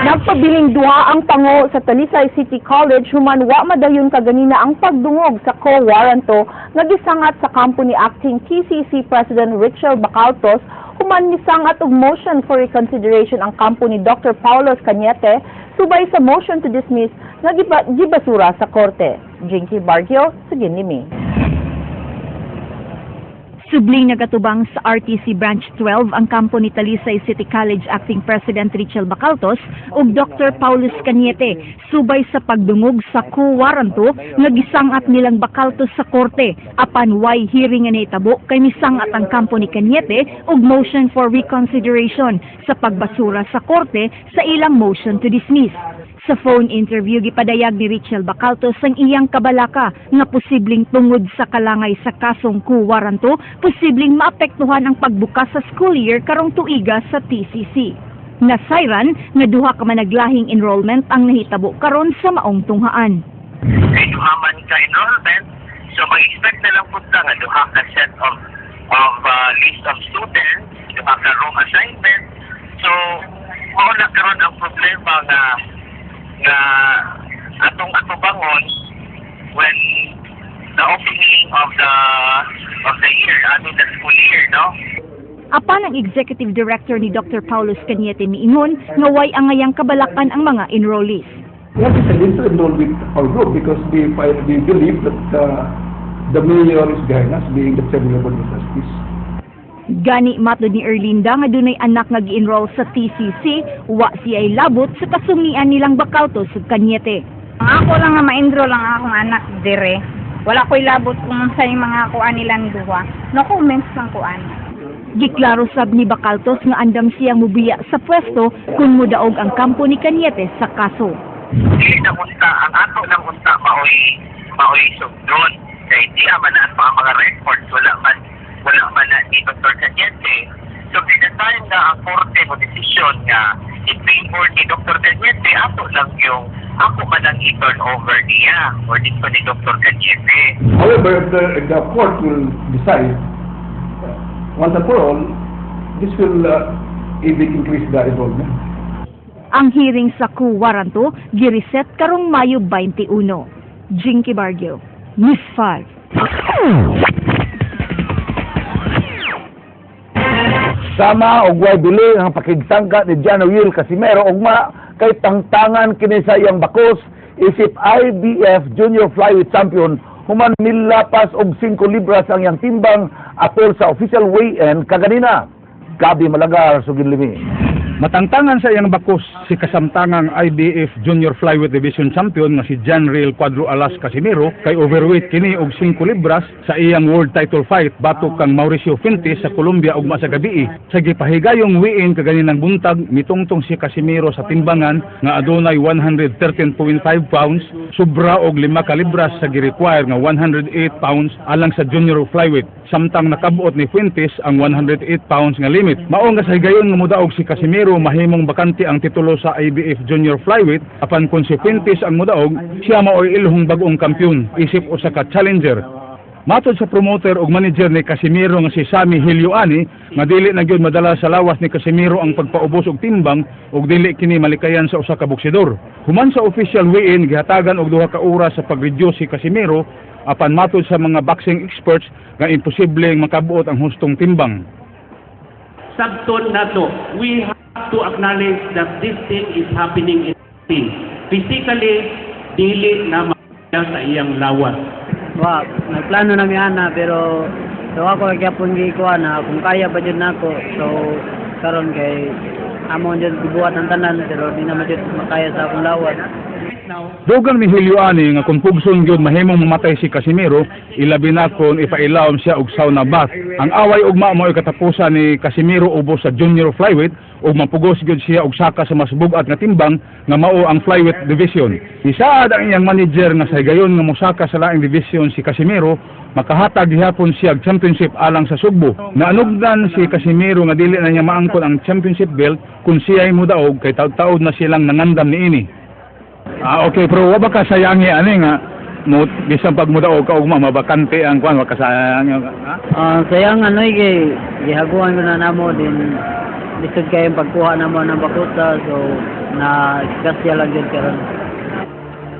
Nagpabiling duha ang pango sa Talisay City College human wa madayon kaganina ang pagdungog sa quo warranto nga gisangat sa kampo ni acting TCC President Richel Bacaltos human misangat og motion for reconsideration ang kampo ni Dr. Paulos Cañete subay sa motion to dismiss nga gibasura sa korte. Jinky Bargio, Suginlimi. Subling nagatubang sa RTC Branch 12 ang kampo ni Talisay City College Acting President Richel Bacaltos ug Dr. Paulus Cañete subay sa pagdungog sa quo warranto nga gisangat nilang Bacaltos sa korte, apan way hearing nga nahitabo kay misangat ang kampo ni Cañete og motion for reconsideration sa pagbasura sa korte sa ilang motion to dismiss. Sa phone interview, gipadayag ni Richel Bacaltos ang iyang kabalaka nga posibleng tungod sa kalangay sa kasong quo warranto, posibleng maapektuhan ang pagbukas sa school year karong tuiga sa TCC. Nasayran nga duha ka managlahing enrollment ang nahitabo karon sa maong tunghaan. Kay duha man ka enrollment, so mag-expect na lang punta nga duha ka set of list of students, duha ka room assignment. So, mao na karon ang problema nga atong atubangon when the opening of the year, I mean the school year, no? Apan ang executive director ni Dr. Paulos Cañete miingon nga way angayang kabalakan ang mga enrollees. We have decided to enroll with our group because we believe that the mayor is behind us, being the chairman of the board of trustees. Gani matod ni Erlinda nga dunay anak nga gi-enroll sa TCC, wa siya labot sa kasungian nilang Bacaltos ug Cañete. Ang ako lang nga ma-enroll ang akong anak dire. Wala ko'y labot kung sa yung mga kuan nilang duha. No comments lang kuan. Giklaro sab ni Bacaltos nga andam siyang mubiya sa pwesto kung mudaog ang kampo ni Cañete sa kaso. Dili na unta ang ato lang unta maoy sugdon kay di man na pa ang mga records, wala man na ni Dr. Cañete. So by the time na ang korte mo desisyon nga in favor ni Dr. Cañete, ato lang yung ako man ang i-turn over niya or dito ni Dr. Cañete. However, if the court will decide once and for all, this will even increase the enrollment. Ang hearing sa quo warranto gireset karong Mayo 21. Jinky Bargio, News 5. Sama og way bili ang pakigsangka ni John Will Casimero ugma kay tangtangan kini sa iyang bakos isip IBF Junior Flyweight Champion human milapas og 5 libras ang iyang timbang atol sa official weigh-in kaganina. Gabi Malagar, Suginlimi. Matangtangan sa iyang bakos si kasamtangang IBF Junior Flyweight Division Champion nga si John Riel Cuadro Alas Casimero kay overweight kini og 5 libras sa iyang world title fight batok kang Mauricio Fuentes sa Colombia ugma sa gabii. Sa gipahigayong weigh-in kaganinang buntag, mitungtong si Casimero sa timbangan nga adunay 113.5 pounds, sobra og 5 ka libras sa gi-require nga 108 pounds alang sa junior flyweight, samtang nakabuot ni Fuentes ang 108 pounds nga limit. Mao nga sa higayon nga modaog si Casimero, mahimong bakante ang titulo sa IBF Junior Flyweight, apan kung si Fuentes ang modaog, siya maoy ilhong bag-ong kampiyon isip usa ka challenger. Matod sa promoter ug manager ni Casimero nga si Sami Helioani nga dili na gyud madala sa lawas ni Casimero ang pagpaubos og timbang ug dili kini malikayan sa usa ka boksidor. Human sa official weigh-in, gihatagan og 2 ka oras sa pag-reduce si Casimero, apan matod sa mga boxing experts nga imposibleng makabuot ang hustong timbang. Sabton nato, we have to acknowledge that this thing is happening in the Physically, dili na sa iyang lawas. Wa, nagplano na mi ana, pero so ako gyapon gikuha na kung kaya pa jud nako. So karon kay amo jud gibuhat ang tanan, pero di na jud makaya sa akong lawas. Dugang ni Helioani nga kung pugson gyud mahimong mamatay si Casimero, ilabi na kung ipailawom siya og sauna bath. Ang away ugma mo'y katapusan ni Casimero ubos sa junior flyweight ug mapugos gyud siya og saka sa mas bug-at nga timbang nga mao ang flyweight division. Isaad ang iyang manager nga sa higayon nga mosaka sa laing division si Casimero, makahatag gihapon siya og championship alang sa Sugbo. Naanugdan si Casimero nga dili na niya maangkon ang championship belt kung siya'y modaog kay taud-taud na silang nangandam niini. Ah, okay, pero wa ba ka sayangi ani nga mo bisan pag mudaog ka ugma mabakante ang kuan, wa ka sayangi, ha? Ah, sayang ano kay gihaguan ko na namo din. Lisod kayo pagkuha namo ng bakusa, so na gasya lang jud karon.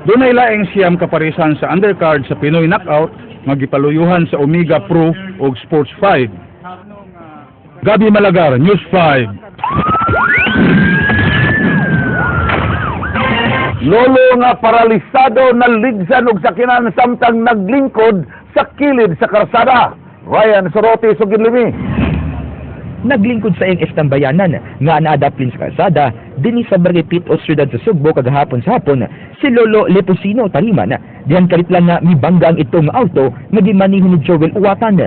Dunay laing 9 kaparisan sa undercard sa Pinoy Knockout nga gipaluyuhan sa Omega Pro ug Sports 5. Gabi Malagar, News 5. Lolo nga paralisado naligsan og sakinan samtang naglingkod sa kilid sa karsada. Ryan Sorote, Suginlimi. Naglingkod sa iyang estambayanan nga naadaplin sa kalsada dinhi sa Barangay Pit-os, siyudad sa Sugbo kagahapon sa hapon si Lolo Leposino Tariman dihan kalit lang nga mibangga ang itong auto nga gimaniho ni Joel Uwatan.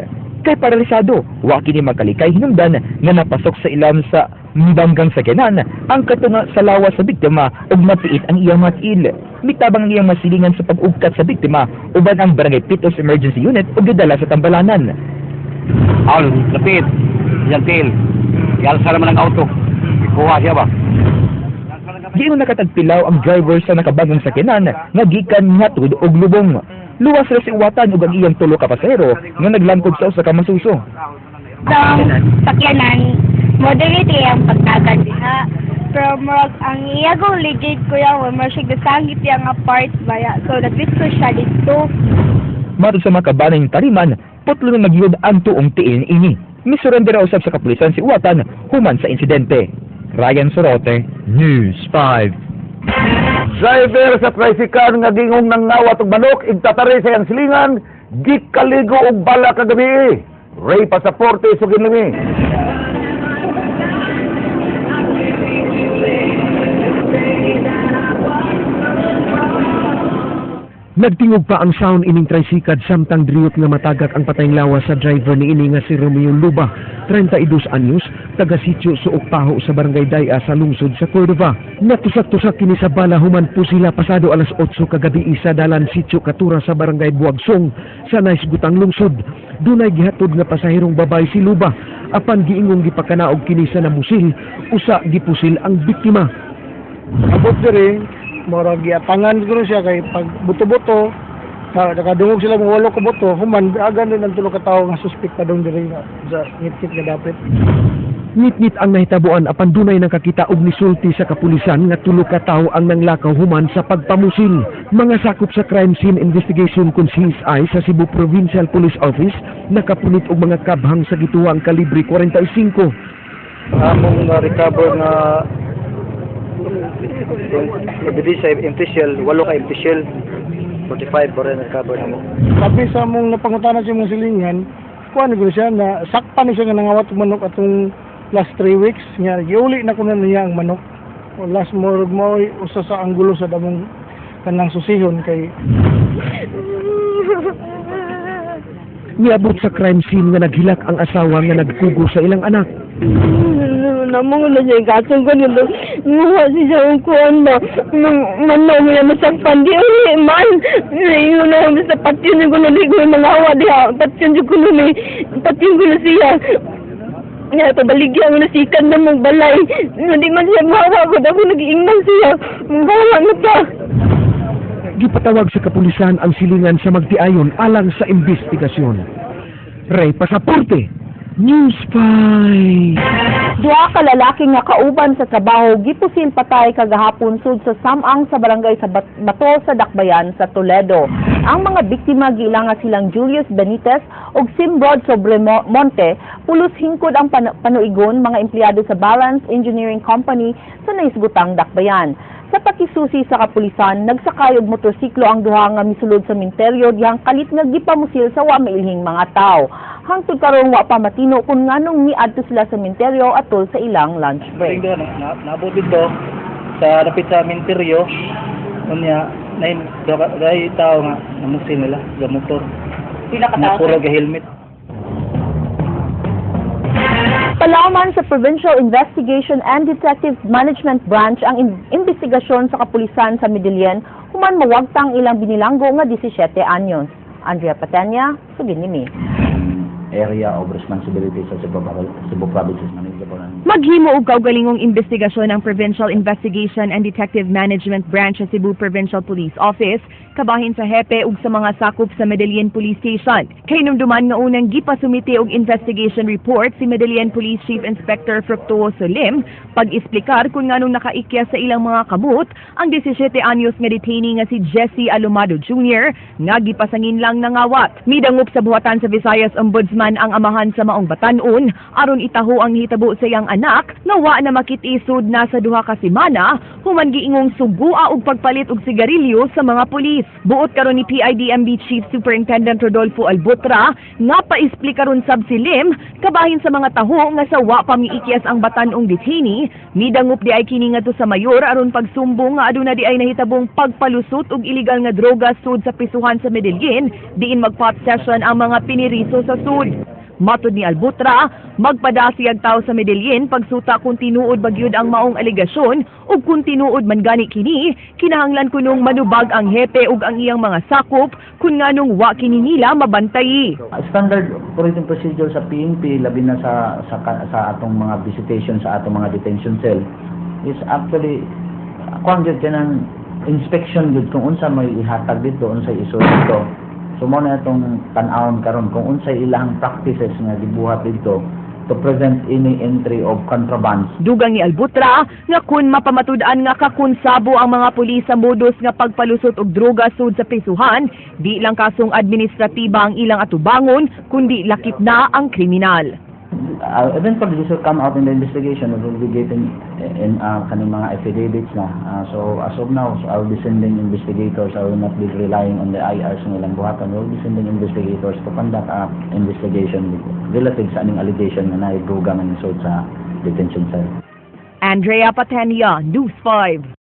Kay paralisado, wa kini magkalikay hinungdan nga napasok sa ilam sa mibanggang sakyanan ang katunga sa lawas sa biktima ug mapiit ang iyang mga tiil. Mitabang ang iyang masilingan sa pag-ugkat sa biktima uban ang Barangay Pit-os Emergency Unit ug gidala sa tambalanan. Al, lapit. Yang tail. Yalsa naman ang auto. Ikuha siya ba? Giingon nakatagpilaw ang driver sa nakabagang sakyanan nga gikan ngatud og lubong. Luwas ra si Uwatan ug ang iyang tulo ka pasahero nga naglangkob sa usa ka masuso. Sa sakyanan, moderate ang pagtagan diha. Pero murag ang iya go legit kuya, murag siya gasangit iya nga part baya. So nagbisto siya dito. Matod sa mga kabanay ng Tariman, putlo na nagyud ang tuong tiin ini. Misurrender ra usab sa kapulisan si Uwatan human sa insidente. Ryan Sorote, News 5. Driver sa tricycle nga gingong nangawat og manok igtatari sa iyang silingan gikaligo og bala kagabi. Ray Pasaporte, Suginlimi. Nagtingog pa ang sound ining tricycad samtang driyot nga matagak ang patayng lawas sa driver ni ini nga si Romeo Luba, 32 anyos, taga sitio Suok Paho sa Barangay Daya sa lungsod sa Cordova. Natusak-tusak kini sa bala human po sila pasado alas 8 kagabi sa dalan sitio Katura sa Barangay Buagsong sa naisgutang lungsod. Dunay gihatod nga pasahirong babae si Luba, apan giingong gipakanaog kini sa namusil, usa gipusil ang biktima. Abot diri, murag giatangan siguro siya kay pag buto-buto, nakadungog sila mga 8 ka buto, human agan din ang 3 ka tawo nga suspect pa dong diri sa ngitngit nga dapit. Ngitngit ang nahitabuan apan dunay nakakita og nisulti sa kapulisan nga 3 ka tawo ang nanglakaw human sa pagpamusil. Mga sakop sa Crime Scene Investigation kun CSI sa Cebu Provincial Police Office nakapunit og mga kabhang sa gituwang kalibre 45. Among na-recover nga ebidensya empty shell, 8 ka empty shell, 45 pa rin recover na mo. Sabi sa among napangutana sa imong silingan, kuan ko siya na sakpan ni siya nga nangawat og manok atong last 3 weeks nga giuli na kuno niya ang manok. O last mo mo usa sa anggulo sa damong kanang susihon kay niabot sa crime scene nga naghilak ang asawa nga nagkugo sa ilang anak. Namang na siya katong ko nito. Muha siya ang kuan ba. Manaw mo na masakpan. Di uli man. Ingon na sa patyon ko na di ko mangawa diha. Patyon ko na ni. Patyon ko na siya. Nga, pabaligyan ko na sikan na mong balay. Hindi man siya mahawa ko. Ako nag-iingnan siya. Mahawa na pa. Gipatawag sa kapulisan ang silingan sa magtiayon alang sa investigasyon. Ray Pasaporte, News 5. Duha ka lalaki nga kauban sa trabaho gipusil patay kagahapon sud sa Samang sa barangay sa Bato sa Dakbayan sa Toledo. Ang mga biktima giila nga silang Julius Benitez ug Simbrod Sobremonte, pulos hingkod ang panuigon mga empleyado sa Balance Engineering Company sa naisgutang Dakbayan. Sa pakisusi sa kapulisan, nagsakay og motorsiklo ang duha nga misulod sa minteryo dihang kalit nga gipamusil sa wa mailhing mga tawo. Hangtod karon wa pa matino kung nganong miadto sila sa minteryo atol sa ilang lunch break. Naabot dito sa dapit sa minteryo, unya nain dai tawo nga namusil nila sa motor. Pila ka tawo? Puro ga helmet. Palaman sa Provincial Investigation and Detective Management Branch ang investigasyon sa kapulisan sa Medellin human mawagtang ilang binilanggo nga 17 anyos. Andrea Patenya, Suginimi. area of responsibility sa Cebu Province is manageable. Maghimo og kaugalingong investigasyon ang Provincial Investigation and Detective Management Branch sa Cebu Provincial Police Office kabahin sa hepe ug sa mga sakop sa Medellin Police Station. Kahinumduman nga unang gipasumite og investigation report si Medellin Police Chief Inspector Fructuoso Lim pag-esplikar kung nganong nakaikya sa ilang mga kamot ang 17 anyos nga detainee nga si Jesse Alomado Jr. nga gipasangin lang nangawat. Midangup sa buhatan sa Visayas Ombudsman ang amahan sa maong batan-on aron itaho ang hitabo sa iyang anak nga wa na makit-i sud na sa 2 ka semana human giingong sugua og pagpalit og sigarilyo sa mga pulis. Buot karon ni PIDMB Chief Superintendent Rodolfo Albutra nga paesplikaron sab si Lim kabahin sa mga taho nga sa wa pa miikyas ang batan-ong detainee, midangup di ay kini ngadto sa mayor aron pagsumbong nga aduna di ay nahitabong pagpalusot og iligal nga droga sud sa prisuhan sa Medellin, diin magpot session ang mga piniriso sa sud. Matod ni Albutra, magpadasiyag tao sa Medellin pagsuta kung tinuod ba gyud ang maong alegasyon ug kung tinuod man gani kini, kinahanglan kunong manubag ang hepe ug ang iyang mga sakop kung nganong wa kini nila mabantayi. Standard operating procedure sa PNP, labi na sa atong mga visitation sa atong mga detention cell, is actually kuan gyud, kanang inspection gyud kung unsa may ihatag dito, unsa isod dito. So mao na itong tan-awon karon kung unsay ilang practices nga gibuhat dito to prevent any entry of contrabands. Dugang ni Albutra nga kung mapamatud-an nga kakonsabo ang mga pulis sa modus nga pagpalusot og droga sud sa prisuhan, di lang kasong administratiba ang ilang atubangon, kundi lakip na ang kriminal. Eventually, this will come out in the investigation. We will be getting in kaning mga affidavits na. So as of now, so I will be sending investigators. I will not be relying on the IRs ng ilang buhatan. We will be sending investigators to conduct a investigation relative sa aning allegation nga naay droga nga nisod sa detention cell. Andrea Patenia, News 5.